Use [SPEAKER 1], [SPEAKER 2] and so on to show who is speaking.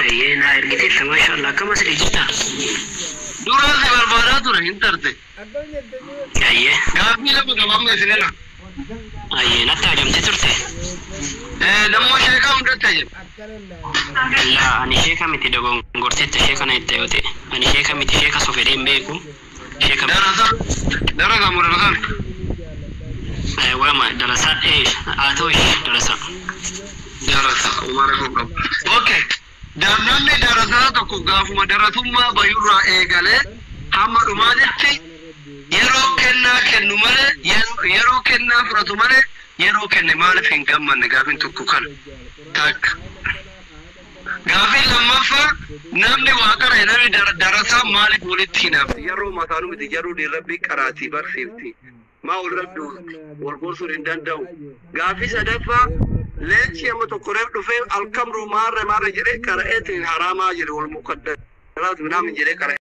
[SPEAKER 1] Ayyee, naa ergiteetta, maashaallah. Akkam asii jirta?
[SPEAKER 2] Duraan si barbaadaa ture hin tarte.
[SPEAKER 1] Ayyee.
[SPEAKER 2] Gaaffii lama qabaamne isinirra.
[SPEAKER 1] Ayyee, natti hajamte turte.
[SPEAKER 2] Nammoo sheekaa hundatta jedhe.
[SPEAKER 1] Laa, ani sheeka miti, dogongorteetta sheeka na itti yoo ta'e. Ani sheeka miti, sheeka so fedhee hin beeku. Sheeka miti.
[SPEAKER 2] Darasa darasa moo darasaa?
[SPEAKER 1] Waama darasaa haa ta'u darasaa.
[SPEAKER 2] Darasa umara koo qabu. Okay. Namni darasaa tokko gaafuma darasummaa bayurraa eegalee hamma dhumaatitti yeroo kennaa kennu malee, yeroo kennaa fudhatu malee, yeroo kenne maaliif hin gammanne? Gaafin tokko kana. Takka. Gaafin lammaffaa, namni waa qara'e, namni darasaa maaliif walitti hinaaf? Yeroo mataanuu miti, yeroo rabbii qaraatii barsiifti. Maa walirra duulti? Wal gorsuun hin danda'u. Gaafii sadaffaa, leenci amma tokko reef dhufee alkamru maarre maarre jedhee qara'eetiin haraamaa jedhe, wal mukaddaraat minaamin jedhee qara'e.